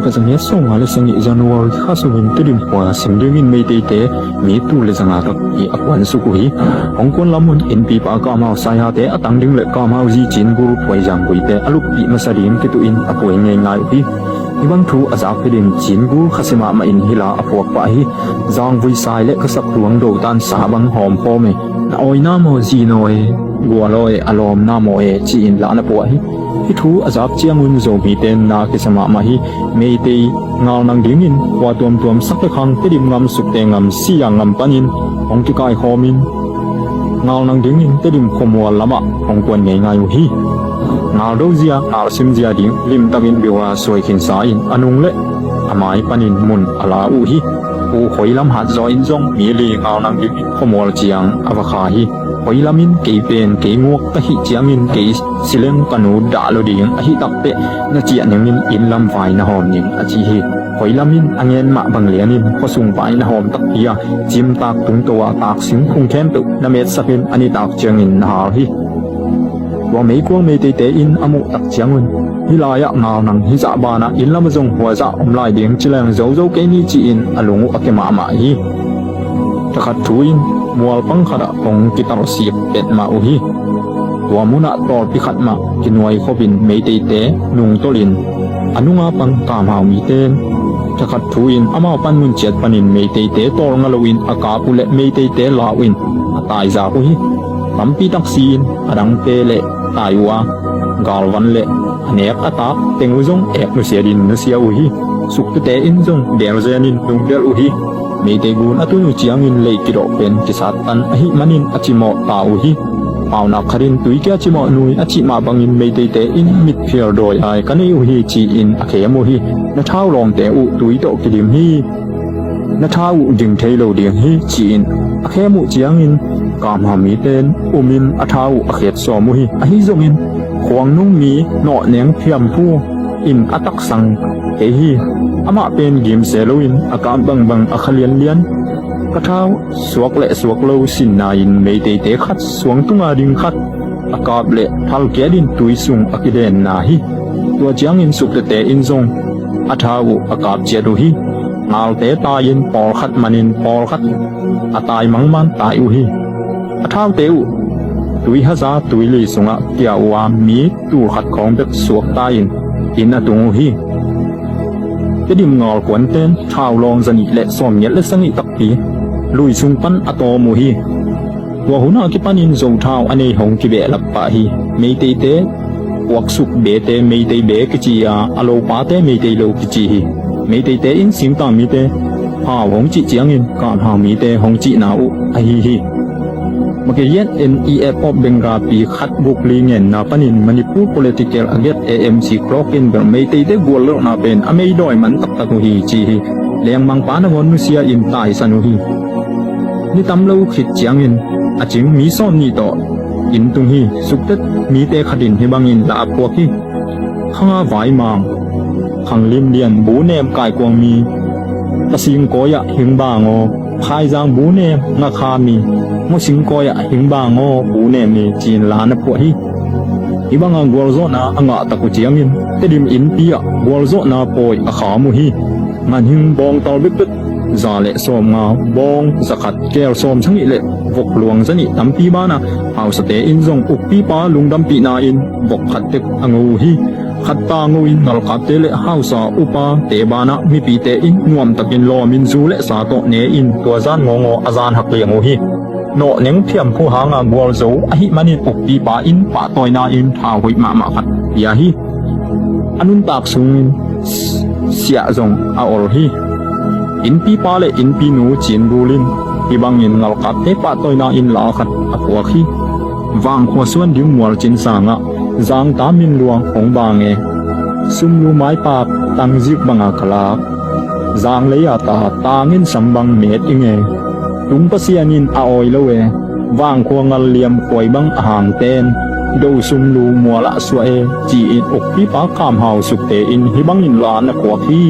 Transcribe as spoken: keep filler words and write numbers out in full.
Ka zaniat sawmnga le sagih January kha sungin Tedim khua sim dingin Meiteite mi tul le zanga tak i a kuansuk uh hi. Hong kuan lam un innpipa Kamhau Saihate a tang ding le Kamhau zi Cingul Phuai Zangvuite a luppih masa ding kituhin a puai ngeingai uh hi. Hih bang thu a zak Tedim Cingul khasia mahmah in hila a phuak pah hi. Zangvui sai le khasak tuang do tan sa bang hawm khawm e. Na awina maw zi naw e, gual aw e, a lawmna maw e, ci-in la na puah hi. Hih thu a zak ciangun Zomite na kisa mahmah hi. Meitei ngal nang dingin khua tuamtuam sak le khang Tedim ngam, Sukte ngam, Sia ngam panin hong kikaikhawmin ngal nang dingin Tedim khuamual lamah hong kuan ngeingai uh hi. Ngal dozia, ngal simzia ding limtakin biua suai khinsa in a nung le a mai panin mun a la uh hi. Pu Khoi Lam Hat Zaw in zong mi li ngal nang dingin khuamual ciang a va kha hi. Khoi Lam in kei pen kei nguak ka hih ciangin kei sileng ka nu dah lo ding ahi takteh na ciah ningin inn lam vai na hawm ning a ci hi. Khoi Lam in a ngen mah bang lianin khuasung vai na hawm takpi a cimtak tungto a taksing phung khempeuh na metsakin a nitak ciangin na hal hi. Tua meikuang Meiteite in a muh tak ciangun hih lai-ah ngal nang hih zah banah inn lamah zong huazah om lai ding ci leng zozo kei ni ci-in a lung uh a ke mahmah hi. Thakhat thu in mualpang khatah hong kitalsik petmah uh hi. Tua munah tawlpi khat mah kinuai khopin Meiteite nungtolhin a nunga pang Kamhau mite in thakhat thu in amau panmun ciat panin Meiteite tawlnga loin a kap uh le Meiteite lau in a taizak uh hi. Tampi taksi in a dangte le tai uh a, galvan le a nek a tak teng uh zong ek nusia din nusia uh hi. Suktete in zong delzen in nungdelh uh hi. Meitei gun a tun uh ciangin lei kidawh pen kisattan ahih manin a cimawh ta uh hi. Paunak khatin tui kia cimawh nui a cih mah bangin Meiteite in mitphial dawi ai ka nei uh hi ci-in a khem uh hi. Na thau lawngte uh tui tawh kidim hi. Na thau uh ding thei lo ding hi ci-in a khem uh ciangin Kamhau mite in umin a thau uh a khet sawm uh hi. Ahi zongin khuangnung mi Nawhneng Phiamphu in a taksang kei hi. Amah pen gimse loin a kap bangbang a kha lianlian. Ka thau suak le suak lo sinna in Meiteite khat suang tunga ding khat a kap le thalkiat in tui sung a kidenna hi. Tua ciangin Suktete in zong a thau uh a kap ciat uh hi. Ngalte tai-in pawlkhat manin pawlkhat a tai mangman tai uh hi. A thaute uh tui haza tuili sungah kia uh a mi tul khat khawng bek suakta-in inn a tung uh hi. Tedim ngalkuanten thau lawng zanih le sawmngiat le sagih takpi lui sung pan a tawm uh hi. Tua hunah kipanin Zo thau a nei hong kibehlap pah hi. Meiteite puaksuk bete Meitei be kici a, a lopate Meitei lo kici hi. Meiteite in singtang mite hau hong cih ciangin Kamhau mite hong cihna uh ahi hi. Makayet and E F of Bengal pi khat guk li ngenna panin Manipur political a get A M C clock in bel Meiteite guallelhna pen a meidawi man taktak uh hi ci hi. Lengmangpa nangawn nusia in taisan uh hi. Ni tam lo khit ciangin a cing mi sawm nih tawh inn tung hi. Suktet mite khatin hih bangin la a phuak hi. Khanga vaimang, khanglim lian bu nem kaikuang mi, tasing kawi-ah hingbang aw, phaizang bu nem ngakha mi, ngawsing kawi-ah hingbang aw bu nem mi ci-in la na phuah hi. Hih banga gualzawhna a ngah tak uh ciangin Tedim innpi-ah gualzawhna pawi a kham uh hi. Nganhing bawngtal bekbek za le sawmnga, bawng zakhat, keel sawm sagih le vok luang zanih tampi banah hausate in zong ukpipa lungdampihna in vok khat tek a ngo uh hi. Khatta ngo in ngalkapte le hausa upate banah mipite in nuamtakin lawmin zu le sa tawh ne in tua zan ngawngaw a zan hak liang uh hi. Nawhneng Phiamphu hanga gualzo ahih manin ukpipa in pahtawina in thau hoih mahmah khat pia hi. A nuntak sungin siah zong a ol hi. Innpipa le innpinu Cingul in hih bangin ngalkapte pahtawina in la khat a phuak hi. Vangkhua suan ding mualcin sangah zangta minluang hong bang e. Sumlu maipak tangzik banga ka lak, zanglei a ta tangin sam bang met ing e. Tung Pasian in a awi lo e. Vangkhua ngal liam khuai bang a hangten do sumlu mualah suah e, ci-in ukpipa Kamhau Sukte in hih bangin la na phuak hi.